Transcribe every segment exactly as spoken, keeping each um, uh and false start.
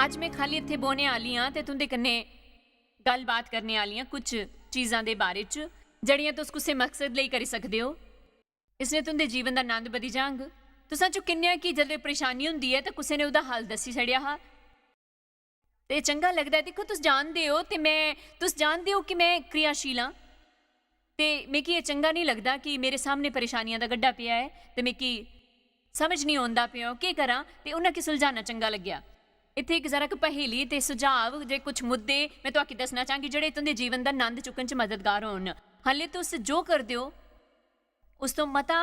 अज्ज में खाली इत्थै बौह्ने आह्ली आं ते तुं'दे कन्नै गल्लबात करने आह्ली आं कुछ चीजां दे बारे च, जेह्ड़ियां तुस कुसै मकसद लेई करी सकदे ओ। इसने तुं'दे जीवन दा नंद बधी जांग। तुसां चों किन्ने कि जदूं परेशानी होंदी ऐ, तां कुसै ने ओह्दा हल दस्सी छड़ेआ हा। ते चंगा लगदा ऐ। दिक्खो, तुस जानदे ओ, ते में, तुस जानदे ओ कि में क्रियाशील आं, ते मिगी एह् चंगा निं लगदा कि मेरे सामने परेशानियां दा गड्ढा पेआ ऐ, ते मिगी समझ निं औंदा पेआ केह् करां, ते उ'नें गी सुलझाना चंगा लग्गेआ। इत्थै इक जरा इक पहेली ते सुझाव, जे कुछ मुद्दे में तुआकी दस्सना चाह्गी, जेह्ड़े तुं'दे जीवन दा नंद चुक्कन च मददगार होन। हाले तुस जो करदे ओ, उस तो मता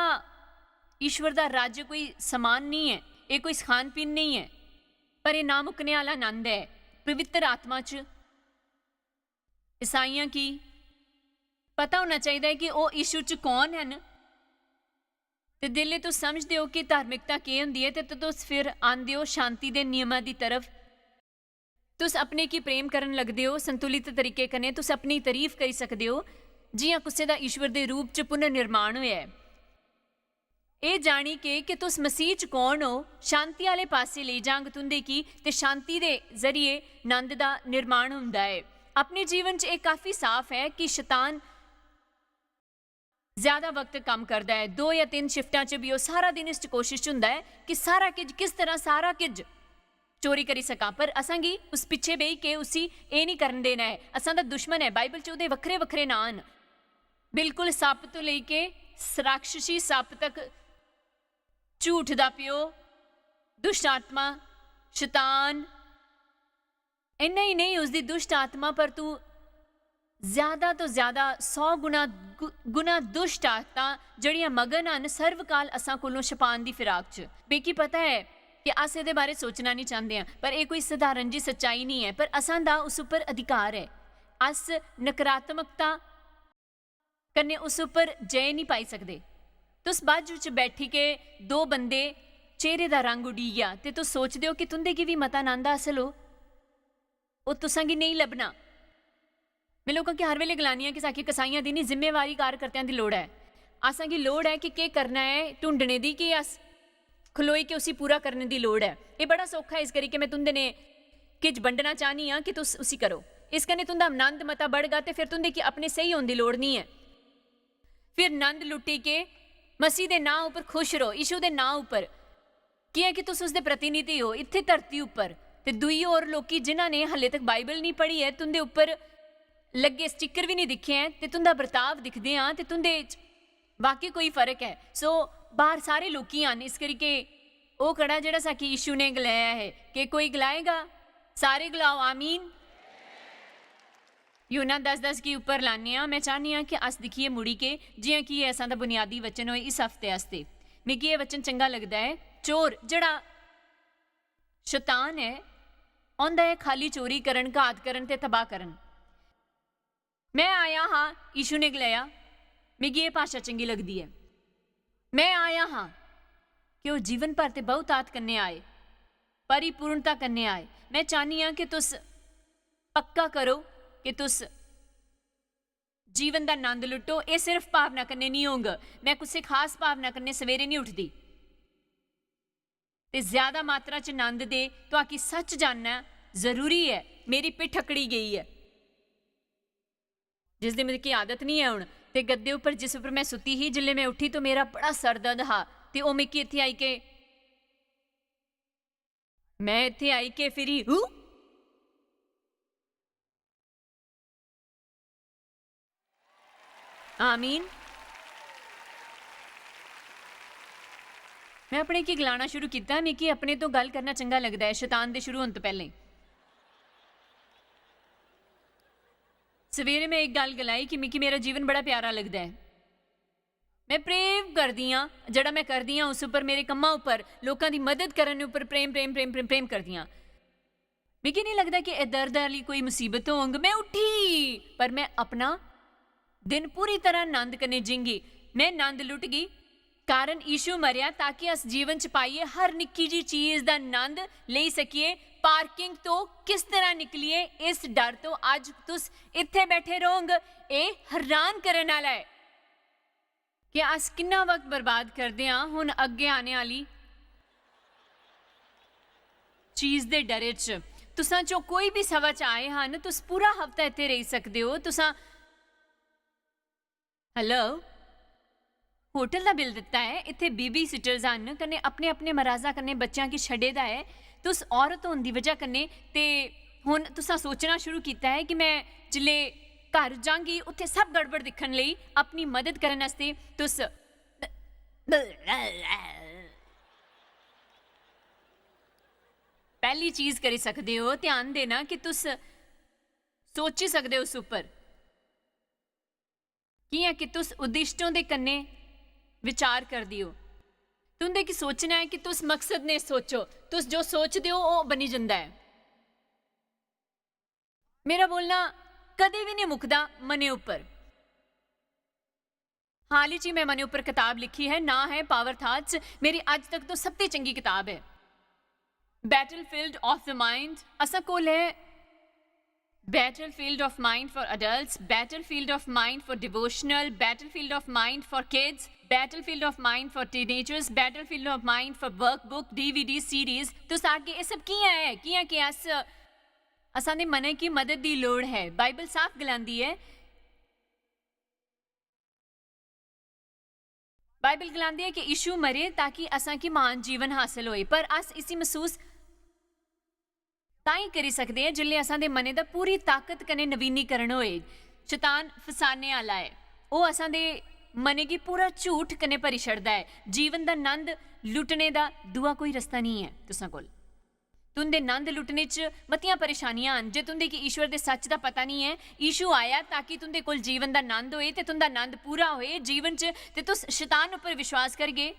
ईश्वर दा राज्य कोई समान निं ऐ, एह् कोई खान पीन निं ऐ, पर एह् ना मुक्कने आह्ला आनंद ऐ पवित्र आत्मा च। ईसाइयां गी पता होना चाहिदा ऐ कि ओह् यीशु च कौन हन। ते जिसलै तुस समझदे ओ कि धार्मिकता केह् होंदी ऐ, ते तुस फिर आंदे ओ शांति दे नियमां दी तरफ। तुस अपने गी प्रेम करन लगदे ओ, संतुलित तरीके कन्नै तुस अपनी तारीफ करी सकदे ओ, जि'यां कुसै दा ईश्वर दे रूप च पुनर्निर्माण होआ ऐ। एह् जानी के, कि तुस मसीह च कौन ओ, शांति आह्ले पासै लेई जांग तुं'दे गी, ते शांति दे जरिए नंद दा निर्माण होंदा ऐ। अपने जीवन च एह् काफी साफ ऐ कि शतान ज्यादा वक्त कम्म करदा ऐ। दो या तिन्न शिफ्टां च बी ओह् सारा दिन इस च कोशिश च होंदा ऐ कि सारा किश, किस तरह सारा किश चोरी करी सकां, पर असांगी उस पिच्छे बेही के उसी एह् निं करन देना ऐ। असां दा दुश्मन ऐ, बाइबल च ओह्दे वक्खरे वक्खरे नांऽ न, बिल्कुल सप्प तो लेई के राक्षसी सप्प तक, झूठ दा प्यो, दुष्ट आत्मा, शतान। इन्ना ही नेईं, उसदी दुष्ट आत्मा पर तू ज्यादा तो ज्यादा सौ गुणा गु-, गुणा दुष्ट आत्मां जेह्ड़ियां मगन हन सर्वकाल असां कोलों छपान दी फिराक च। मिगी पता ऐ कि अस एह्दे बारे सोचना निं चांह्दे आं, पर एह् कोई सधारण जी सच्चाई निं ऐ, पर असां दा उस उप्पर अधिकार ऐ। अस नकारात्मकता कन्नै उस उप्पर जय निं पाई सकदे। तुस बाजू च बैठी के दो बंदे चेहरे दा रंग उड्डी गेआ ते तुस सोचदे ओ कि तुं'दे गी बी मता आनंद हासल हो, ओह् तुसां गी नेईं लब्भना। में लोकां गी हर बेल्लै गलानी आं कि साखी कसाइयां दी निं, जिम्मेवारी कार्यकर्ताएं दी लोड़ ऐ। असां गी लोड़ ऐ कि केह् करना ऐ ढूंढने दी, कि अस खलोई के उसी पूरा करने दी लोड़ ऐ। एह् बड़ा सौखा ऐ, इस करी के में तुं'दे ने किश बंडना चाह्नी आं कि तुस उसी करो। इस कन्नै तुं'दा नंद मता बढ़गा ते फिर तुं'दे गी अपने स्हेई होन दी लोड़ निं ऐ। फिर नंद लुट्टी के मसीह दे नांऽ उप्पर खुश रहो, यीशु दे नांऽ उप्पर, कि'यां कि तुस उसदे प्रतिनिधि ओ इत्थै धरती उप्पर। ते दूई होर लोकी जिन्हां ने हाले तक बाइबल निं पढ़ी ऐ, तुं'दे उप्पर लग्गे स्टिकर बी निं दिक्खे ऐ, ते तुं'दा बर्ताव दिखदे आं ते तुं'दे च वाकई कोई फर्क ऐ। सो बाहर सारे लोकी हन, इस करी के ओह् कड़ा जेह्ड़ा साखी यीशु ने गलाया है, के कोई गलाएगा? सारे गलाओ, "आमीन।" यूहन्ना दस दस गी उप्पर लान्ने आं। में चाह्न्नी आं कि अस दिक्खिए मुड़ी के, जि'यां कि एह् असां दा बुनियादी वचन होए इस हफ्ते आस्तै। मिगी एह् वचन चंगा लगदा ऐ। चोर, जेह्ड़ा शतान ऐ, औंदा ऐ खाली चोरी करन, घात करन ते तबाह करन। "मैं आया हा," यीशु ने गलाया, "मिगी एह् भाशा चंगी लगदी ऐ। मैं आया हा कि ओह् जीवन भर ते बहुतात कन्नै आए, परिपूर्णता कन्नै आए।" मैं चाह्न्नी आं कि तुस पक्का करो कि तुस जीवन दा नंद लुट्टो। एह् सिर्फ भावना कन्नै निं होंग। मैं कुसै खास भावना कन्नै सवेरे निं उठदी। ते ज्यादा मात्रा च नंद दे, तुआकी सच जानना जरूरी ऐ। मेरी पिट्ठ अकड़ी गेई ऐ, जिसदी मिगी आदत निं ऐ हुन। ते गद्दे उप्पर, जिस उप्पर में सुत्ती ही, जिसलै में उठी तो मेरा बड़ा सर दर्द हा। ते ओह् मिगी इत्थै आई के, मैं इत्थै आई के फिरी, हू? आमीन। मैं अपने की गलाना शुरू कित्ता, मिगी अपने तो गल्ल करना चंगा लगदा ऐ, शतान दे शुरू होन तो पैह्लें। सवेरे मैं इक गल्ल गलाई कि मिगी मेरा जीवन बड़ा प्यारा लगदा ऐ। मैं प्रेम करदी आं, जेह्ड़ा मैं करदी आं, उस उप्पर, मेरे कम्मा उप्पर, लोकां दी मदद करने उप्पर प्रेम, प्रेम, प्रेम, प्रेम, प्रेम करदी आं। मिगी निं लगदा कि एह् दर्द आह्ली कोई मुसीबत होंग। मैं उठी, पर मैं अपना दिन पूरी तरह नंद कन्नै जींगी। मैं नंद लुटगी, कारण यीशु मरेआ ताकि अस जीवन च पाइयै हर निक्की जी चीज दा नंद लेई सकिए। पार्किंग तो किस तरह निकलिए इस डर तो? अज्ज तुस इत्थै बैठे रहोंग, एह् हैरान करन आह्ला ऐ। कि अस किन्ना वक्त बर्बाद करदे आं हुन अग्गें आने आह्ली चीज दे डरे च। तुसां चो कोई भी सभा च आए हन, तुस पूरा हफ्ता इत्थे रेही सकदे ओ। तुसां, hello, होटल दा बिल दित्ता ऐ, इत्थे baby sitters हन, कन्नै अपने-अपने मराजा कन्नै बच्चेआं गी छड्डे दा ऐ। तुस औरत होन दी वजह कन्नै ते हुन तुसां सोचना शुरू कीता ऐ कि मैं जिल्ले घर जांगी, उत्थे सब गड़बड़ दिक्खन लेई, अपनी मदद करन आस्तै तुस पैह्ली चीज करी सकदे ओ, ध्यान देना कि तुस सोची सकदे ओ उस उप्पर। कि'यां कि तुस उद्दिष्टों दे कन्नै विचार करदे ओ। तुं'दे गी सोचना ऐ कि तुस मकसद ने सोचो, तुस जो सोचदे ओ, ओह् बनी जंदा ऐ। मेरा बोलना कदें बी निं मुकदा मनै उप्पर। हाल ही च मैं मनै उप्पर किताब लिखी है, नां है Power Thoughts। मेरी अज तक तो सब ते चंगी किताब है। Battlefield of the Mind। असा कोल है Battlefield of Mind for adults, Battlefield of Mind for devotional, Battlefield of Mind for kids, Battlefield of Mind for teenagers, Battlefield of Mind for workbook, D V D series। तुस आखगे, "एह् सब कि'यां ऐ? कि'यां कि अस, असां दे मनै गी मदद दी लोड़ है?" बाइबल साफ गलांदी ऐ। बाइबल गलांदी ऐ कि यीशु मरे ताकि असां गी म्हान जीवन हासल होए, पर अस इसी मसूस तां ही करी सकदे आं जिसलै असां दे मनै दा पूरी ताकत कन्नै नवीनीकरण होए। शतान फसाने आह्ला ऐ, ओह् असां दे मनै गी पूरा झूठ कन्नै भरी छड़दा ऐ। जीवन दा नंद लुटने दा दूआ कोई रस्ता निं ऐ तुसां कोल। तुं'दे नंद लुटने च मतियां परेशानियां हन। जे तुं'दे गी ईश्वर दे सच्च दा पता निं ऐ, यीशु आया ताकि तुं'दे कोल जीवन दा नंद होए ते तुं'दा नंद पूरा होए जीवन च, ते तुस शतान उप्पर विश्वास करगे,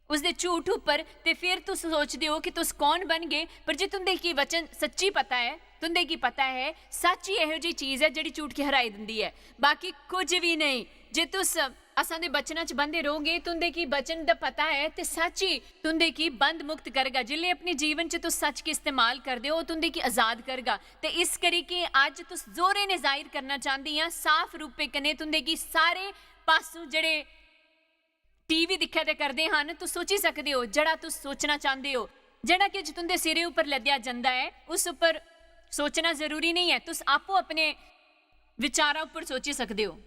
उसदे झूठ उप्पर, ते फिर तुस सोचदे ओ कि तुस कौन बनगे। पर जे तुं'दे गी वचन सच्ची पता ऐ, तुं'दे गी पता ऐ, सच्च ही एहो जेही चीज ऐ जेह्ड़ी झूठ गी हराई दिंदी ऐ, बाकी कुछ बी नेईं। जे तुस असां दे बचनां च बंधे रौह्गे, तुं'दे गी बचन दा पता ऐ ते सच्च ही तुं'दे गी बंध मुक्त करगा। जिसलै अपने जीवन च तुस सच्च गी इस्तेमाल करदे ओ, ओह् तुं'दे गी आजाद करगा। ते इस करी कि अज्ज तुस जोरें ने जाहिर करना चांह्दी आं, साफ रूपे कन्नै तुं'दे गी सारे पासू जेह्ड़े टीवी दिक्खा दे करदे हन, तुस सोची सकदे ओ, जेह्ड़ा तुस सोचना चांह्दे ओ, जेह्ड़ा किश तुं'दे सिरे उप्पर लद्देआ जंदा ऐ, उस उप्पर सोचना जरूरी नेईं ऐ। तुस आपूं अपने विचारां उप्पर सोची सकदे ओ।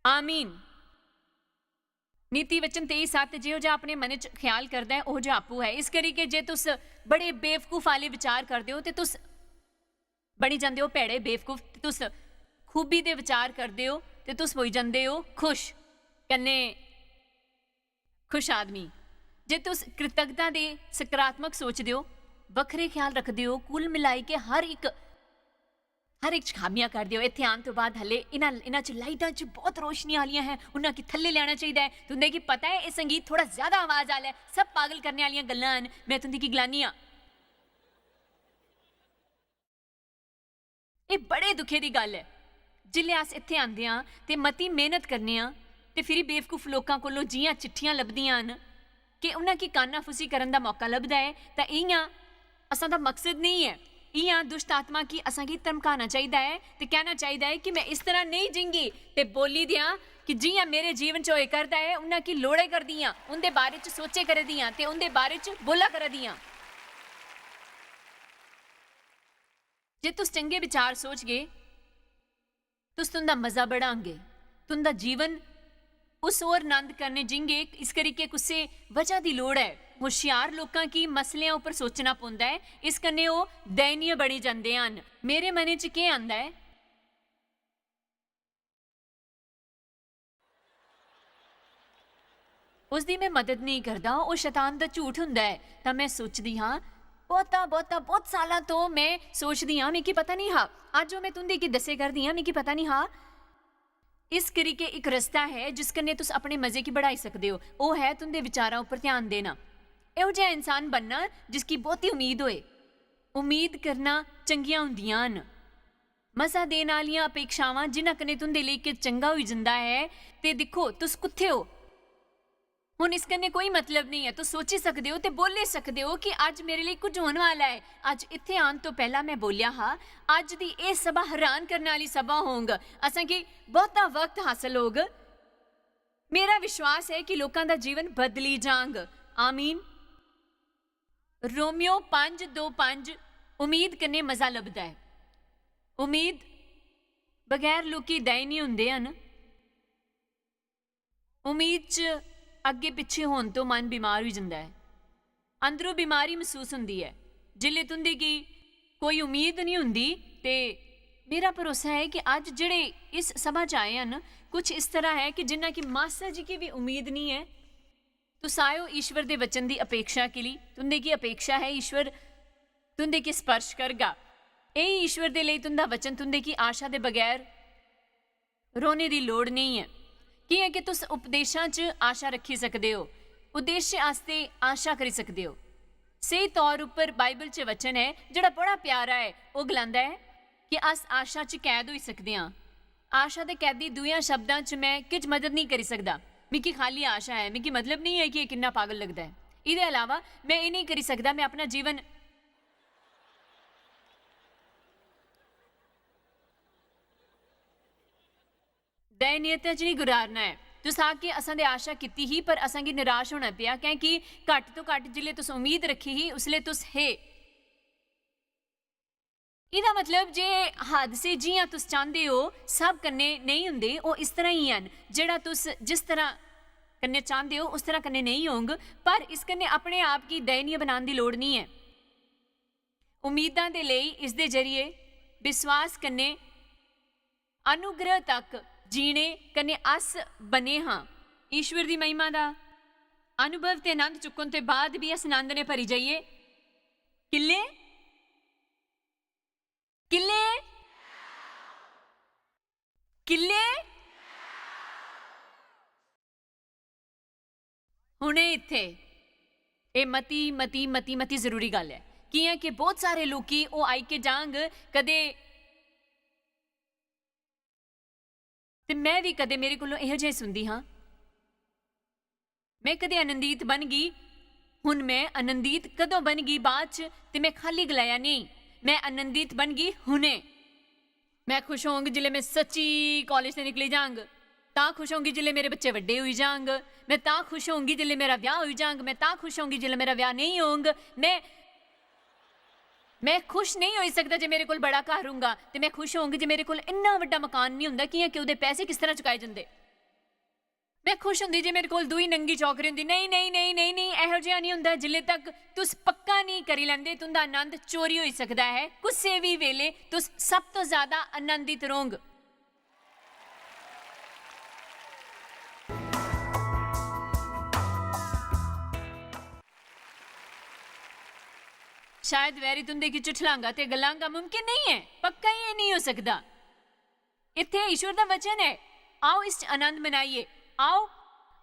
आमीन। नीति वचन तेई सत्त, "जेहो जा अपने मनै च ख्याल करदा ऐ, ओहो जा आपूं ऐ।" इस करी के जे तुस बड़े बेवकूफ आह्ले विचार करदे ओ, ते तुस बनी जंदे ओ भैड़े बेवकूफ, ते तुस खूबी दे विचार करदे ओ, ते तुस होई जंदे ओ खुश, कन्नै खुश आदमी। जे तुस कृतज्ञता दे सकारात्मक सोचदे ओ, बक्खरे ख्याल रखदे ओ, कुल मिलाई के हर इक, हर इक च खामियां करदे ओ। इत्थै आन तो बाद हले इन्हां, इन्हां च लाइटां च बहुत रोशनी आलियां हैं, उन्हां गी थल्ले लैना चाहिदा ऐ। तुं'दे गी पता ऐ, एह् संगीत थोड़ा ज्यादा आवाज आह्ला ऐ। सब पागल करने आह्लियां गल्लां न, में तुं'दी गी गलानी आं। एह् बड़े दुखे दी गल्ल ऐ, जिसलै अस इत्थै आंदे आं ते मती मेहनत करने आं ते फिरी बेवकूफ लोकां कोलों जि'यां चिट्ठियां लभदियां न कि उ'नें गी कानाफूसी करन दा मौका लभदा ऐ, तां इ'यां असां दा मकसद नेईं ऐ। इ'यां दुष्ट आत्मा गी असां गी धमकाना चाहिदा ऐ ते कहना चाहिदा ऐ कि में इस तरह नेईं जींगी, ते बोली देआं कि जि'यां मेरे जीवन च होए करदा ऐ, उ'नें गी लोड़े करदी आं, उं'दे बारे च सोचे करदी आं ते उं'दे बारे च बोला करदी आं। जे तुस चंगे विचार सोचगे, तुस तुं'दा मजा बढ़ांगे, तुं'दा जीवन उस होर नंद कन्नै जींगे। इस करी के कुसै वजह दी लोड़ ऐ। होशियार लोकां गी मसलेआं उप्पर सोचना पौंदा ऐ, इस कन्नै ओह् दयनीय बनी जंदे हन। मेरे मनै च केह् आंदा ऐ? उसदी में मदद नेईं करदा, ओह् शतान दा झूठ हुंदा ऐ। तां में सोचदी हां, बहुता, बहुता, बहुत सालां तो में सोचदी हां, मिगी पता नेईं हा। अज्ज ओह् में तुं'दे गी दस्से करदी आं, मिगी पता नेईं हा। इस करी के इक रस्ता ऐ जिस कन्नै तुस अपने मजे गी बढ़ाई सकदे ओ, ओह् ऐ तुं'दे विचारां उप्पर ध्यान देना। एहो जेहा इंसान बनना जिसगी बहुती उम्मीद होए। उम्मीद करना चंगियां होंदियां न। मजा देन आह्लियां अपेक्षावां जिन्हां कन्नै तुं'दे लेई किश चंगा होई जंदा ऐ, ते दिक्खो तुस कुत्थै ओ। हुन इस कन्नै कोई मतलब नेईं ऐ। तुस सोची सकदे ओ ते बोली सकदे ओ कि अज्ज मेरे लेई कुछ होने वाला ऐ। अज्ज इत्थै आन तो पैह्ला में बोलेआ हा, "अज्ज दी एह् सभा हैरान करने आह्ली सभा होंग। असेंगी बहुता वक्त हासल होग।" मेरा विश्वास ऐ कि लोकां दा जीवन बदली जांग। आमीन। रोमियो पंज दो पंज, उम्मीद कन्नै मजा लभदा ऐ। उम्मीद बगैर लोकी दयनीय होंदे हन। उम्मीद च अग्गें पिच्छें होन तो मन बीमार होई जंदा ऐ। अंदरों बीमारी मसूस होंदी ऐ। जिसले तुं'दे गी कोई उम्मीद नहीं होंदी, ते मेरा भरोसा ऐ कि अज्ज जेह्ड़े इस सभा च आए हन, कुछ इस तरह ऐ कि जिन्ना कि मासा जी की भी उम्मीद नहीं ऐ। तुस आए हो ईश्वर दे वचन दी अपेक्षा के लिए, तुं'दे की अपेक्षा है ईश्वर तुं'दे की स्पर्श करगा। एही ईश्वर दे लेई तुं'दा वचन तुं'दे की आशा दे बगैर रोने दी लोड़ नेईं ऐ। कि'यां कि तुस उपदेशां च आशा रक्खी सकदे ओ, उद्देश्य आस्तै आशा करी सकदे ओ। स्हेई तौर उप्पर बाइबल च वचन ऐ जेह्ड़ा बड़ा प्यारा ऐ। ओह् गलांदा ऐ कि अस आशा च कैद होई सकदे आं। आशा दे कैदी दूएं शब्दां च में किश मदद नेईं करी सकदा। मिगी खाली आशा ऐ, मिगी मतलब नेईं ऐ कि एह् किन्ना पागल लगदा ऐ। एह्दे अलावा में एह् नेईं करी सकदा, में अपना जीवन दयनीयता च नेईं गुजारना ऐ। तुस आखगे, "असां ते आशा कीती ही, पर असां गी निराश होना पेआ, कैंह् कि घट्ट तो घट्ट जिसलै तुस उम्मीद रक्खी ही, उसलै तुस हे।" एह्दा मतलब जे हादसे जि'यां तुस चांह्दे ओ, सब कन्नै नेईं होंदे, ओह् इस तरह ही हैन। जेह्ड़ा तुस जिस तरह कन्नै चांह्दे ओ, उस तरह कन्नै नेईं होंग, पर इस कन्नै अपने आप गी दयनीय बनाने दी लोड़ नेईं ऐ। उम्मीदां दे लेई इसदे जरिए विश्वास कन्नै अनुग्रह तक जीने कन्नै अस बने हां। ईश्वर दी महिमा दा अनुभव ते आनंद चुक्कन ते बाद भी अस आनंद ने भरी जाइए। किल्ले? किल्ले? किल्ले? हुने इत्थे एह् मती, मती, मती, मती जरूरी गल्ल ऐ। कि'यां कि बहुत सारे लोकी ओह् आई के जांग कदे, ते में बी कदे मेरे कोलों एहो जेही सुनदी हां, "में कदे आनंदित बनगी? हुन में आनंदित कदों बनगी बाद च?" ते में खाली गलाया, "नेईं, में आनंदित बनगी हुने।" में खुश होंग जिसलै में सच्ची कालेज ते निकली जांग, तां खुश होंगी जिसलै मेरे बच्चे बड्डे होई जांग, में तां खुश होंगी जिसलै मेरा ब्याह होई जांग, में तां खुश होंगी जिसलै मेरा ब्याह नेईं होंग। में, में खुश नेईं होई सकदा जे मेरे कोल बड़ा घर होंगा, ते में खुश होंग जे मेरे कोल इन्ना बड्डा मकान नेईं होंदा, कि'यां कि ओह्दे पैसे किस तरह चुकाए जंदे। में खुश होंदी जे मेरे कोल दूई नंगी चौकरी होंदी। नेईं, नेईं, नेईं, नेईं, नेईं, एहो जेहा नेईं होंदा। जिल्ले तक तुस पक्का नेईं करी लैंदे, तुं'दा आनंद चोरी होई सकदा ऐ। कुसै बी वेले तुस सब तो ज्यादा आनंदित रौह्ग। शायद वैरी तुं'दे गी झुठलांगा ते गलांगा, "मुमकिन नेईं ऐ, पक्का ही एह् नेईं होई सकदा।" इत्थै ईश्वर दा वचन ऐ, आओ इस च आनंद मनाइए, आओ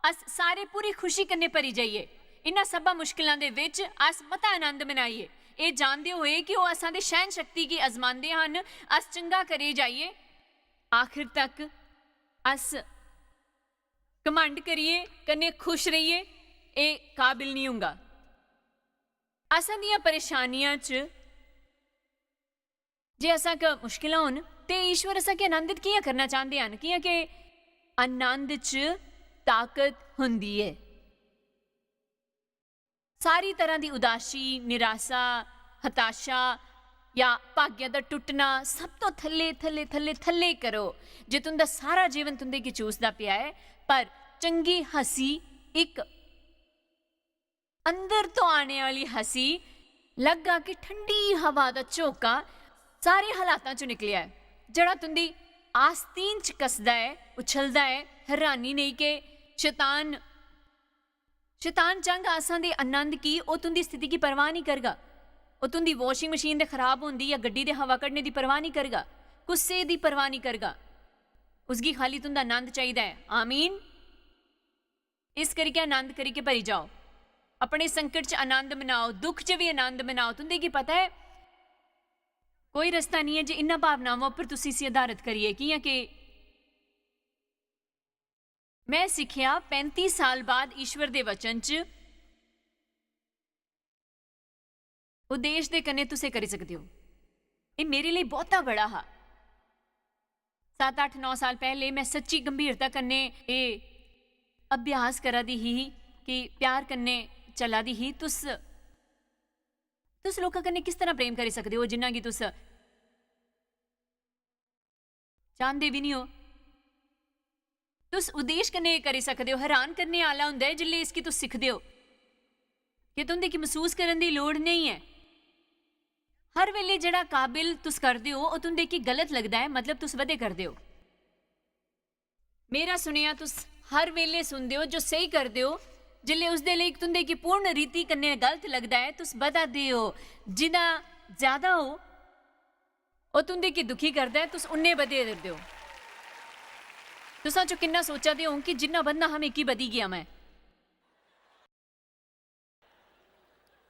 अस सारे पूरी खुशी कन्नै भरी जाइए। इन्ना सब्भा मुश्किलां दे बिच अस मता आनंद मनाइए, एह् जानदे होए कि ओह् असां दे सैहन शक्ति गी अजमांदे हन, अस चंगा करियै जाइए। आखिर तक अस घमंड करिए कन्नै खुश रहिए, एह् काबिल निं होंगा। असां दियां परेशानियां च जे असां क मुश्किलां होन, ते ईश्वर असां गी आनंदित कि'यां करना चांह्दे हन? कि'यां के आनंद च ताकत होंदी ऐ। सारी तरह दी उदासी, निराशा, हताशा या भाग्य दा टुट्टना सब तो थल्ले, थल्ले, थल्ले, थल्ले करो। जे तुं'दा सारा जीवन तुं'दे गी चूसदा पेआ ऐ, पर चंगी हंसी इक अंदर तो आने वाली हंसी लग्गा कि ठंडी हवा दा झोंका सारे हालातां चों निकलेआ ऐ, जेह्ड़ा तुं'दी आस्तीन च कसदा ऐ, उछलदा ऐ। हैरानी नेईं के शैतान, शैतान चांह्गा असां दे आनंद की, ओह् तुं'दी स्थिति की परवाह नेईं करगा। ओह् तुं'दी washing machine दे खराब होंदी या गड्डी दे हवा कड्ढने दी परवाह नेईं करगा। कुसै दी परवाह नेईं करगा। उसगी खाली तुं'दा आनंद चाहिदा ऐ। आमीन। इस करियै आनंद करियै भरी जाओ। अपने संकट च आनंद मनाओ, दुख च भी आनंद मनाओ। तुं'दे गी पता ऐ, कोई रस्ता निं ऐ जे इन्ना भावनावां उप्पर तुस इसी आधारत करियै, कि'यां के में सिक्खेआ, पैंती साल बाद ईश्वर दे वचन च उद्देश दे कन्नै तुस एह् करी सकदे ओ। एह् मेरे लेई बहुता बड़ा हा। सत्त, अट्ठ, नौ साल पैह्ले में सच्ची गंभीरता कन्नै एह् अभ्यास करा दी ही कि प्यार कन्नै चला दी ही। तुस तुस लोकां कन्नै किस तरह प्रेम करी सकदे ओ जिन्ना कि तुस चांह्दे बी निं ओ? तुस उद्देश कन्नै एह् करी सकदे ओ। हैरान करने आह्ला होंदा ऐ जिसलै इसगी तुस सिखदे ओ कि तुं'दे गी मसूस करन दी लोड़ नेईं ऐ। हर बेल्लै जेह्ड़ा काबिल तुस करदे ओ, ओह् तुं'दे गी गलत लगदा ऐ, मतलब तुस बधे करदे ओ। मेरा सुनेआ तुस हर बेल्लै सुनदे ओ जो स्हेई करदे ओ, जिसलै उसदे लेई तुं'दे गी पूर्ण रीति कन्नै गलत लगदा ऐ, तुस बधा दे ओ। जिन्ना ज्यादा हो, ओह् तुं'दे गी दुखी करदा ऐ, तुस उन्ने बधे करदे ओ। तुसां चो किन्ना सोचा दे होंग कि जिन्ना बधना हा, मिगी बधी गेआ मैं।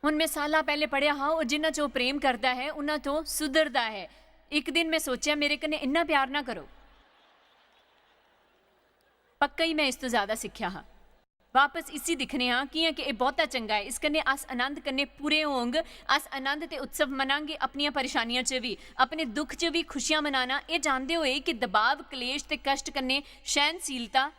हुन मैं साल्लां पैह्ले पढ़ेआ हा, "ओह् जिन्ना च ओह् प्रेम करदा ऐ, उन्ना च ओह् सुधरदा ऐ।" इक दिन मैं सोचेआ, "मेरे कन्नै इन्ना प्यार ना करो।" पक्का ही मैं इस तो ज्यादा सिक्खेआ हा। वापस इसी दिक्खने आं, कि'यां कि एह् बहुता चंगा ऐ। इस कन्नै अस आनंद कन्नै पूरे होंग, अस आनंद ते उत्सव मनांगे, अपनियां परेशानियां च बी, अपने दुख च बी खुशियां मनाना, एह् जानदे होए कि दबाव, क्लेश ते कश्ट कन्नै सैह्नशीलता,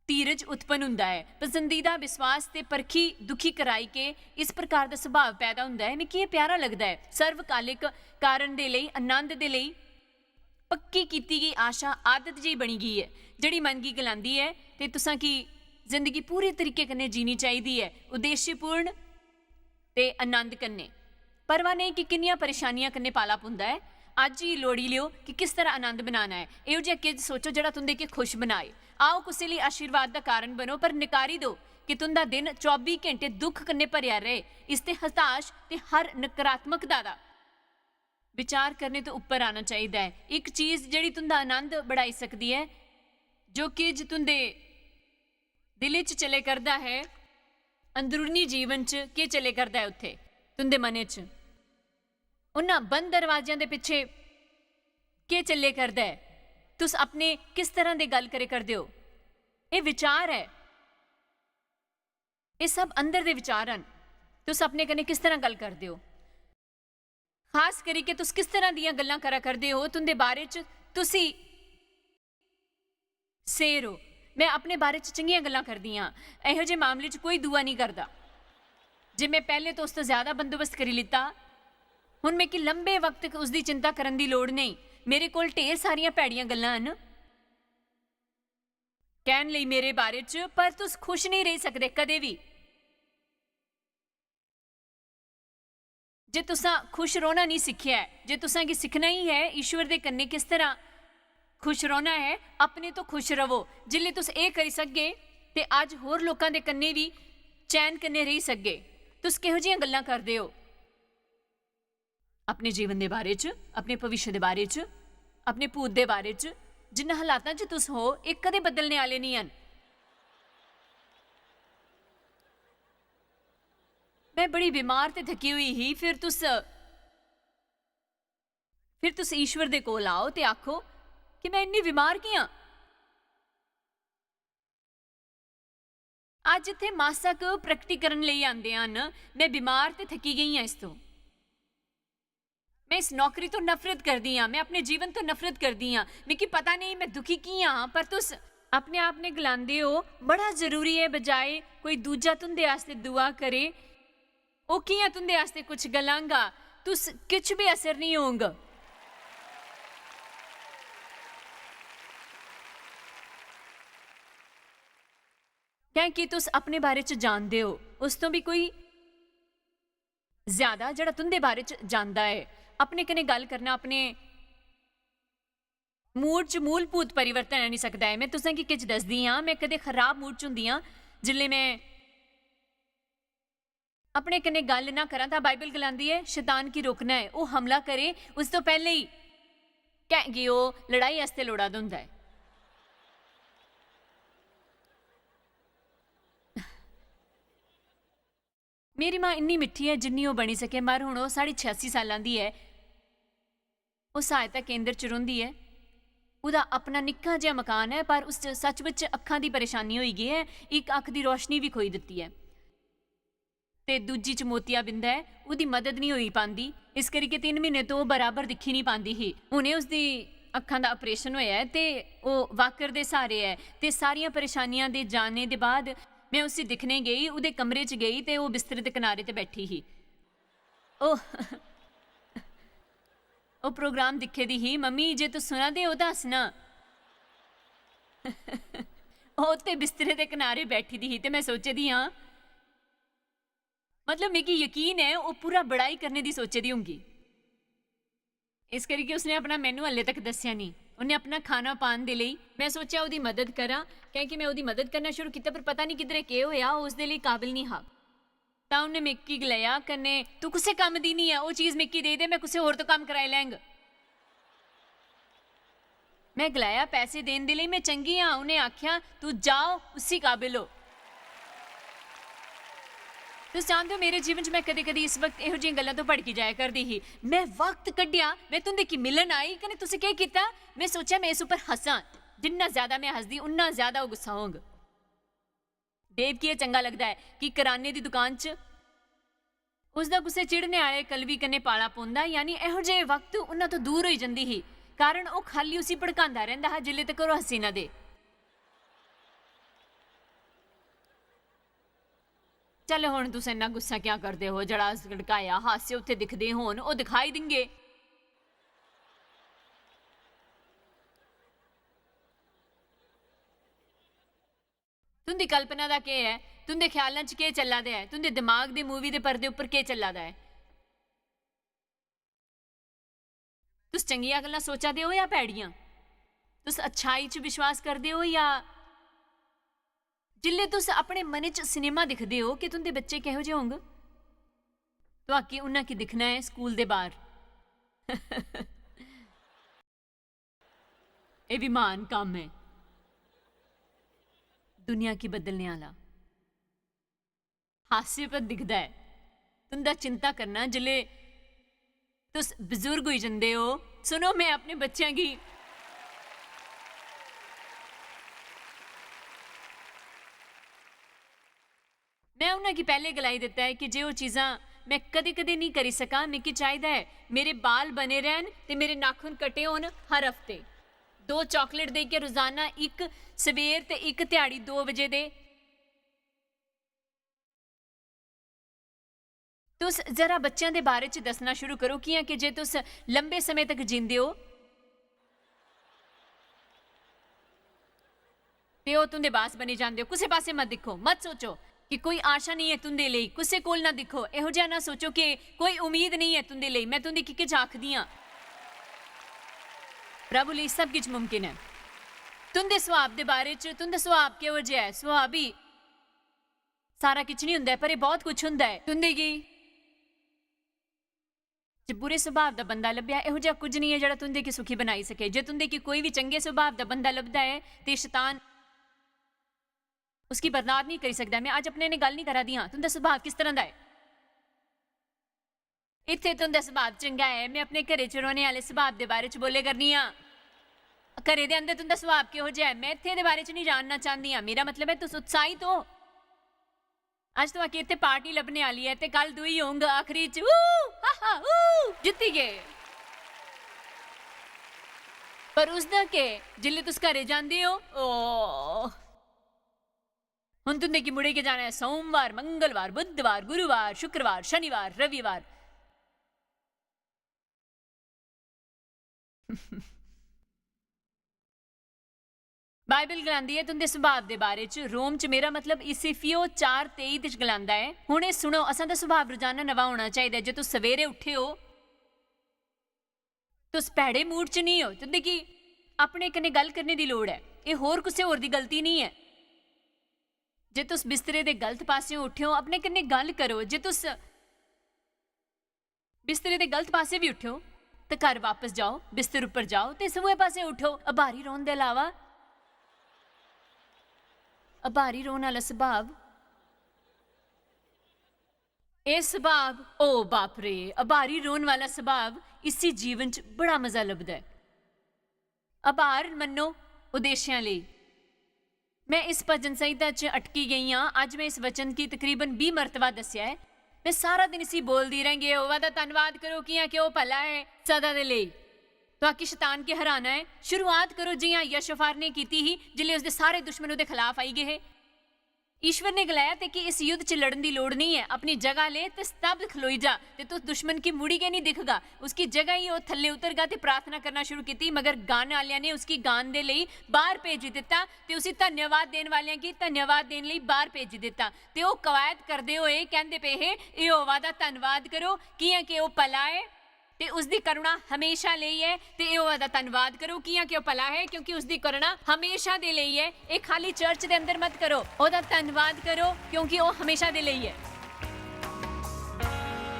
धीरज उत्पन्न हुंदा ऐ। पसंदीदा विश्वास ते परखी दुखी कराई के इस प्रकार दा सुभाव पैदा हुंदा ऐ। मिगी एह् प्यारा लगदा ऐ। सर्वकालिक कारण दे लेई, आनंद दे लेई पक्की कीती गेई आशा आदत जेही बनी गेई ऐ, जेह्ड़ी मन गी गलांदी ऐ ते तुसां गी जिंदगी पूरे तरीके कन्नै जीनी चाहिदी ऐ, उद्देश्यपूर्ण ते आनंद कन्नै। परवाह नेईं कि किन्नियां परेशानियां कन्नै पाला पौंदा ऐ, अज्ज ही लोड़ी लेओ कि किस तरह आनंद बनाना ऐ। एहो जेहा किश सोचो जेह्ड़ा तुं'दे गी खुश बनाए। आओ कुसै लेई आशीर्वाद दा कारण बनो, पर नकारी दो कि तुं'दा दिन चौबी घैंटे दुख कन्नै भरेआ रहे। इसदे हताश ते हर नकारात्मकता दा विचार करने तो उप्पर आना चाहिदा ऐ। इक चीज जेह्ड़ी तुं'दा आनंद बढ़ाई सकदी ऐ, जो किश तुं'दे दिलै च चले करदा ऐ, अंदरूनी जीवन च केह् चले करदा ऐ उत्थै, तुं'दे मनै च, उन्ना बंद दरवाजेआं दे पिच्छे केह् चले करदा ऐ, तुस अपने किस तरह दे गल्ल करे करदे ओ, एह् विचार ऐ, एह् सब अंदर दे विचार न। तुस अपने कन्नै किस तरह गल्ल करदे ओ? खास करियै तुस किस तरह दियां गल्लां करा करदे ओ, तुं'दे बारे च तुसी सेर ओ। मैं अपने बारे च चंगियां गल्लां करदी आं। एहो जे मामले च कोई दुआ निं करदा। जे मैं पैह्ले तो उसदा ज्यादा बंदोबस्त करी लित्ता, हुन मिगी लंबे वक्त उसदी चिंता करन दी लोड़ नेईं। मेरे कोल ढेर सारियां भैड़ियां गल्लां न कहन लेई मेरे बारे च, पर तुस खुश नेईं रेही सकदे कदे बी। जे तुसां खुश रौह्ना नेईं सिक्खेआ ऐ, जे तुसां गी सिक्खना ही ऐ ईश्वर दे कन्नै किस तरह खुश रौह्ना ऐ, अपने तो खुश रवो। जिसलै तुस एह् करी सकगे, ते अज्ज होर लोकां दे कन्नै बी चैन कन्नै रेही सकगे। तुस किहो जियां गल्लां करदे ओ अपने जीवन दे बारे च, अपने भविष्य दे बारे च, अपने भूत दे बारे च, जिन्ना हालातां च तुस हो, एह् कदें बदलने आह्ले निं हन। मैं बड़ी बीमार ते थकी होई ही। फिर तुस, फिर तुस ईश्वर दे कोल आओ ते आखो कि मैं इन्नी बीमार की आं? अज्ज इत्थै मासक प्रकटीकरण लेई आंदे हन, मैं बीमार ते थकी गेई आं इस तों। मैं इस नौकरी तो नफरत करदी आं, मैं अपने जीवन तो नफरत करदी आं। मिगी पता नेईं मैं दुखी की आं, पर तुस अपने आप ने गलांदे ओ, बड़ा जरूरी ऐ, बजाए कोई दूजा तुं'दे आस्तै दुआ करे, ओह् कि'यां तुं'दे आस्तै कुछ गलांगा? तुस किश बी असर नेईं होंग। कैंह् कि तुस अपने बारे च जानदे ओ, उस तो बी कोई ज्यादा जेह्ड़ा तुं'दे बारे च जानदा ऐ। अपने कन्नै गल्ल करना अपने मूड च मूलभूत परिवर्तन आनी सकदा ऐ। मैं तुसें गी किश दसदी आं, मैं कदें खराब मूड च होंदी आं, जिसलै मैं अपने कन्नै गल्ल ना करां, तां बाइबल गलांदी ऐ, शैतान गी रोकना ऐ, ओह् हमला करे, उस तो पैह्ले ही कैंह् गी ओह् लड़ाई आस्तै लोड़ा दा होंदा ऐ। मेरी मां इन्नी मिट्ठी ऐ जिन्नी ओह् बनी सकै, मगर हुन ओह् साढ़े छियासी साल्लां दी ऐ। ओह् सहायता केंद्र च रौंह्दी ऐ। ओह्दा अपना निक्का जेहा मकान ऐ, पर उस च सचमुच अक्खां दी परेशानी होई गेई ऐ, इक अक्ख दी रोशनी बी खोई दित्ती ऐ। ते दूजी च मोतियाबिंद ऐ, ओह्दी मदद निं होई पांदी, इस करियै तिन्न म्हीने तो ओह् बराबर दिक्खी निं पांदी ही। हुने उसदी अक्खां दा ऑपरेशन होया ऐ ते ओह् वाकर दे स्हारे ऐ, ते सारियां परेशानियां दे जाने दे बाद मैं उसी दिक्खने गेई, ओह्दे कमरे च गेई ते ओह् बिस्तर दे कनारे ते बैठी ही। ओह्, ओह् प्रोग्राम दिक्खे दी ही। मम्मी, जे तुस सुना दे ओ तां हस्सना। ओह् ते बिस्तरे दे कनारे बैठी दी ही ते में सोचे दी आं, मतलब, मिगी यकीन ऐ, ओह् पूरा बड़ाई करने दी सोचे दी होंगी। इस करियै उसने अपना मेनू हल्ले तक दस्सेआ निं। उन्नै अपना खाना पान दे लेई, में सोचेआ ओह्दी मदद करां, कैंह् कि में ओह्दी मदद करना शुरू कीता, पर पता निं किद्धरे केह् होएआ, ओह् उसदे लेई काबल निं हा। तां उन्नै मिगी गलाया, "कन्नै तूं कुसै कम्म दी निं ऐ, ओह् चीज मिगी देई दे, में कुसै होर तो कम्म कराई लैंग।" में गलाया, "पैसे देन दे लेई में चंगी आं।" उ'नें आखेआ, "तूं जाओ, उसी काबिल ओ।" तुस जानदे ओ, मेरे जीवन च में कदें-कदें इस वक्त एहो जिहियां गल्लां तो भड़की जाया करदी ही। में वक्त कड्ढेआ, में तुं'दे की मिलन आई, कन्नै तुसें केह् कीता? में सोचेआ, में इस उप्पर हस्सां। जिन्ना ज्यादा में हसदी, उन्ना ज्यादा ओह् गुस्सा होंग। देव गी एह् चंगा लगदा ऐ कि कराने दी दुकान च उसदा कुसै चिढ़ने आह्ले कलवी कन्नै पाला पौंदा, यानी एहो जेह् वक्त उन्ना तो दूर होई जंदी ही, कारण ओह् खाल्ली उसी भड़कांदा रैंह्दा हा जिल्ले तक ओह् हस्सी ना दे। चलो, हुन तुस इन्ना गुस्सा क्या करदे हो? जेह्ड़ा अस गड़काया, हास्य उत्थे दिखदे होन, ओह् दिखाई दिंगे। तुं'दी कल्पना दा केह् ऐ? तुं'दे ख्यालां च केह् चला दा ऐ? तुं'दे दिमाग दे मूवी दे पर्दे उप्पर केह् चला दा ऐ? तुस चंगियां गल्लां सोचा दे ओ जां भैड़ियां? तुस अच्छाई च विश्वास करदे ओ जां, जिल्ले तुस अपने मनै च सिनेमा दिखदे ओ कि तुं'दे बच्चे किहो जेह् होंग? तुआकी उन्ना की दिक्खना ऐ स्कूल दे बाह्र। एह् बी म्हान कम्म ऐ, दुनिया गी बदलने आह्ला। हास्य पर दिखदा ऐ। तुं'दा चिंता करना जिसलै तुस बजुर्ग होई जंदे ओ। सुनो, में अपने बच्चें गी, में उ'नें गी पैह्लें गलाई दित्ता ऐ कि जे ओह् चीजां में कदें-कदें निं करी सकां, मिगी चाहिदा ऐ मेरे बाल बने रैह्न ते मेरे नाखून कट्टे होन हर हफ्ते। दो चाकलेट देइयै रोजाना, इक सवेर ते इक ध्याड़ी दो बजे दे। तुस जरा बच्चें दे बारे च दस्सना शुरू करो, कि'यां कि जे तुस लंबे समें तक जींदे ओ, ते ओह् तुं'दे बास बनी जांदे ओ। कुसै पासै मत दिक्खो, मत सोचो कि कोई आशा नेईं ऐ तुं'दे लेई। कुसै कोल ना दिक्खो, एहो जेहा ना सोचो कि कोई उम्मीद नेईं ऐ तुं'दे लेई। में तुं'दी किके च आखदी आं, प्रभु लेई सब किश मुमकिन ऐ। तुं'दे सुभाव दे बारे च, तुं'दा सुभाव केहो जेहा ऐ? सुभाव ही सारा किश निं होंदा ऐ, पर एह् बहुत कुछ होंदा ऐ। तुं'दे गी जे बुरे सुभाव दा बंदा लब्भेआ, एहो जेहा कुछ निं ऐ जेह्ड़ा तुं'दे गी सुखी बनाई सके। जे तुं'दे गी कोई बी चंगे सुभाव दा बंदा लभदा ऐ, ते शतान उसगी बरदाश्त निं करी सकदा। में अज्ज अपने ने गल्ल निं करा दी आं, तुं'दा सुभाव किस तरह दा ऐ? इत्थै तुं'दा सुभाव चंगा ऐ। में अपने घरै च रौह्ने आह्ले सुभाव दे बारे च बोल्ले करनी आं। घरै दे अंदर तुं'दा सुभाव किहो जेहा ऐ, में इत्थै एह्दे बारे च निं जानना चांह्दी आं। मेरा मतलब ऐ, तुस उत्साहित ओ। अज्ज तुआकी इत्थै पार्टी लब्भने आह्ली ऐ ते कल दूई होंग आखरी च। ऊ, हा, हा, ऊ, जित्ती गे। पर उसदा केह्, जिसलै तुस घरै जांदे ओ, ओ। हुन तुं'दे गी मुड़े गै जाना ऐ सोमवार, मंगलवार, बुधवार, गुरुवार, शुक्रवार, शनिवार, रविवार। बाइबल गलांदी ऐ तुं'दे सुभाव दे बारे च। रोम च, मेरा मतलब इसिफियो चार तेई दे च गलांदा ऐ, "हुन एह् सुनो, असां दा सुभाव रोजाना नवां होना चाहिदा ऐ। जे तुस सवेरे उट्ठे ओ, तुस भैड़े मूड च निं ओ, तुं'दे गी अपने कन्नै गल्ल करने दी लोड़ ऐ। एह् होर कुसै होर दी गलती निं ऐ।" जे तुस बिस्तरे दे गलत पासेओ उट्ठे ओ, अपने कन्नै गल्ल करो। जे तुस बिस्तरे दे गलत पासै बी उट्ठो, ते घर बापस जाओ, बिस्तर उप्पर जाओ, ते इस उ'ऐ पासै उट्ठो। अभारी रौह्न दे अलावा, अभारी रौह्न आह्ला सुभाव, एह् सुभाव, ओ बाप रे, अभारी रौह्न वाला सुभाव, इसी जीवन च बड़ा मजा लभदा ऐ। आभार मन्नो उद्देश्यां लेई। में इस भजन संहिता च अटकी गेई आं। अज्ज में इस वचन गी तकरीबन बीह् मरतबा दस्सेआ ऐ। में सारा दिन इसी बोलदी रैंह्गी, "यहोवा दा धन्नवाद करो, कि'यां कि ओह् भला ऐ सदा दे लेई।" तुआकी शतान गी हराना ऐ। शुरुआत करो जि'यां यशोफार ने कीती ही, जिसलै उसदे सारे दुश्मन ओह्दे खलाफ आई गे हे। ईश्वर ने गलाया ते कि इस युद्ध च लड़न दी लोड़ नेईं ऐ, अपनी जगह ले ते स्तब्ध खलोई जा, ते तुस दुश्मन गी मुड़ी गै नेईं दिखगा। उसकी जगह ही ओह् थल्ले उतरगा ते प्रार्थना करना शुरू कीती, मगर गान आह्लेआं ने उसकी गान दे लेई बाह्र भेजी दित्ता ते उसी धन्यवाद देन वालेआं गी धन्यवाद देन लेई बाह्र भेजी दित्ता। ते ओह् कवायत करदे होए कैंदे पे हे, "यहोवा दा धन्नवाद करो, कि'यां कि ओह् भला ऐ ते उसदी करुणा हमेशा लेई ऐ, ते यहोवा दा धन्नवाद करो, कि'यां कि ओह् भला ऐ, क्योंकि उसदी करुणा हमेशा दे लेई ऐ।" एह् खाली चर्च दे अंदर मत करो, ओह्दा धन्नवाद करो, क्योंकि ओह् हमेशा दे लेई ऐ।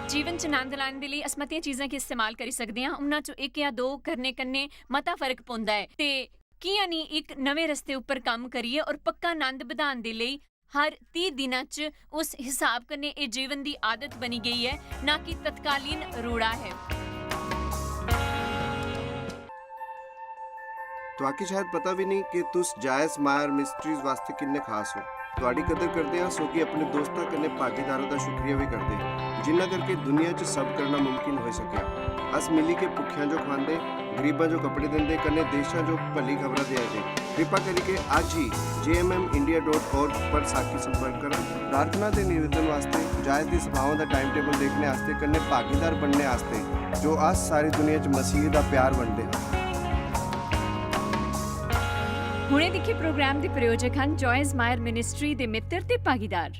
जीवन च नंद लैने दे लेई अस मतियां चीजां गी इस्तेमाल करी सकदे आं। उन्हां चों इक जां दो करने कन्नै मता फर्क पौंदा ऐ। ते कि'यां निं इक नमें रस्ते उप्पर कम्म करियै और पक्का नंद बधान दे लेई हर तीह् दिनां च उस हिसाब कन्नै एह् जीवन दी आदत बनी गेई ऐ, ना कि तत्कालीन रूढ़ा है। तुआकी शायद पता भी नहीं कि तुस जायज मायर मिस्ट्रीज वास्ते किन्ने खास हो। तुआडी कदर करदे आं, सोगी अपने दोस्तां कन्नै भागीदारां दा शुक्रिया भी करदे, जिन्ना करके दुनिया च सब करना मुमकिन होई सकेआ। अस मिली के भुक्खेआं जो खवांदे, गरीबां जो कपड़े दिंदे, कन्नै देशां जो भली खबरां देआ दे। कृपा करियै अज्ज ही J M M India dot org पर साकी संपर्क करो। प्रार्थना ते निवेदन वास्ते, जायज दी सभाओं दा टाइम टेबल देखने आस्ते, कन्नै भागीदार बनने आस्ते, जो अस सारी दुनिया च मसीह दा प्यार बंडदे हां। हुणे दिक्खे प्रोग्राम दे प्रायोजक हन जॉयज मायर मिनिस्ट्री दे मित्र ते भागीदार।